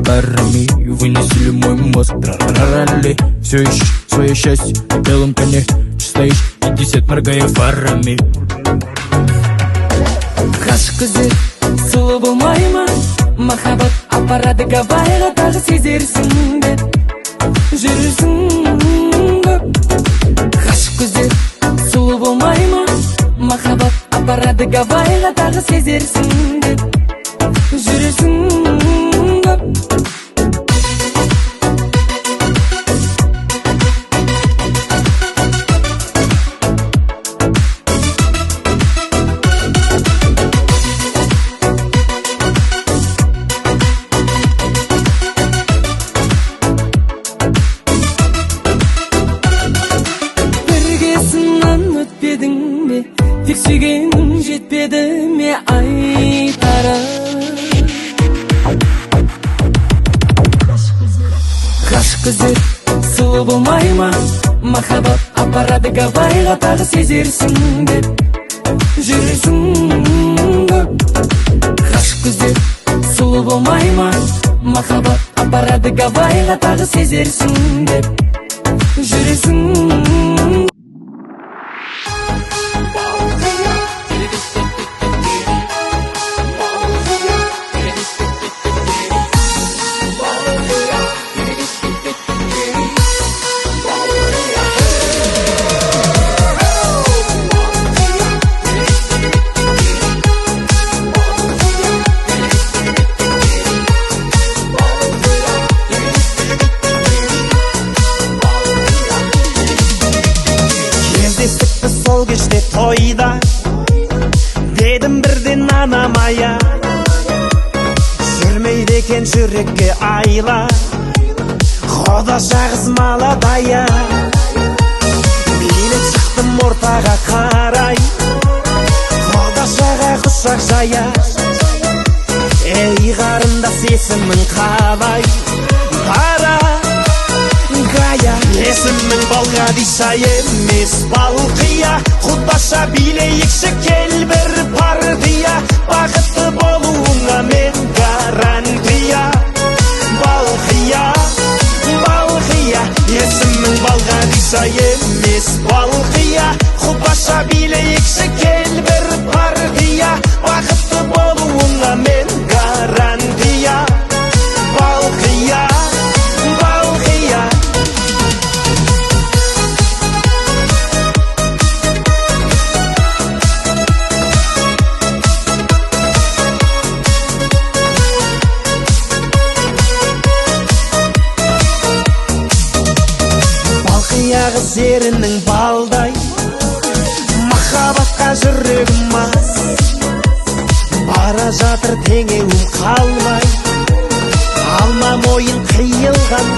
барами, вынесли мой мозг, трарарали. Все ищешь свое счастье на белом коне, стоишь 50, моргая фарами. Ғашық көздер сұлу болмай ма? Махаббат апарады Гавайға, тағы сезерсің деп жүрсің көп. Ғашық көздер сұлу болмай ма? Махаббат апарады Гавайға, тағы сезерсің деп жүрсің көп. Бірге сыннан өтпедің бе? Тек сүйгенің жетпеді ме айтарым? Ғашық көздер сұлу болмай ма? Махаббат апарады Гавайға, тағы сезерсің деп жүрсің көп. Ғашық көздер сұлу болмай ма? Махаббат апарады Гавайға, тағы сезерсің деп жүрсің. Кездестік біз сол кеште тойда, дедім бірден анамая. Жүрмейді екен жүрекке айла, құдаша қыз молодая. Билеп шықтым ортаға қарай, құдашаға құшақ жая. Ей, қарындас, есімің қалай? Дорогая, есімің Балғадиша емес, Балқия. Құдаша, билейікші, кел бір партия. Бақытты болуыңа мен гарантия. Балқия, Балқия, есімің Балғадиша емес, Балқия. Құдаша, билейікші, кел бір партия. Бақытты болуыңа мен гарантия. Балқия, Балқия. Балқия қыз ерінің балдай, махаббатқа жүрегім мас. Бара жатыр теңеуім қалмай, алма мойын қиылған